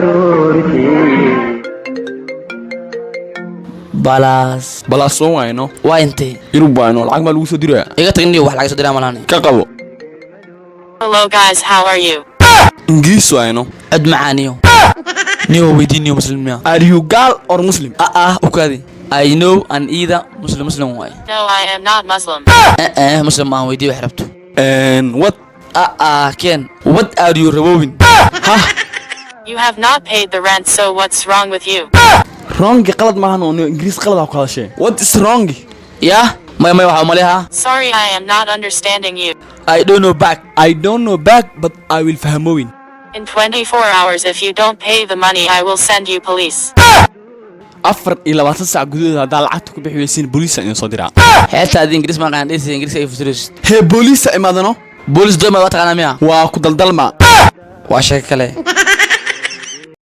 Aroortii. Balaas. Balaas soo waayno. Waa intee? Yurub waayno, lacag maa lagu soo diraya. Iga tag niyo, wax laga soo diraa malahan. Ka qabo. Hello guys, how are you? Ingiriis waayno. Cod macaaniyo niyo, weydii niyo, Muslim miya? Are you gaal or Muslim? Ah ah, ukaadi. I know and either Muslim, Muslim waay. No, I am not Muslim. Eh eh, Muslim maahan, weydii wax rabto. And what? Ah ah, ken, what are you rabowin? You have not paid the rent, so what's wrong with you? Wrong-i qalad maahan oo Ingiriis qalad aa ku hadashee. What is wrong? Yah, maya maya, waxaa umaleha. Sorry, I am not understanding you. I don't know back. I don't know back, but I will fahmowin. In 24 hours, if you don't pay the money, I will send you police. 24 saac gudahood haddaa lacagta ku bixi weysiin, booliisa idin soo diraa. Xeebta adi Ingiriis ma qaan dhisi, Ingiriiska ay fasiraysid. Hee, booliisa imaadano. Boolis dooma waa taqaanaa miya? Waa ku daldalma. Waa sheeko kale.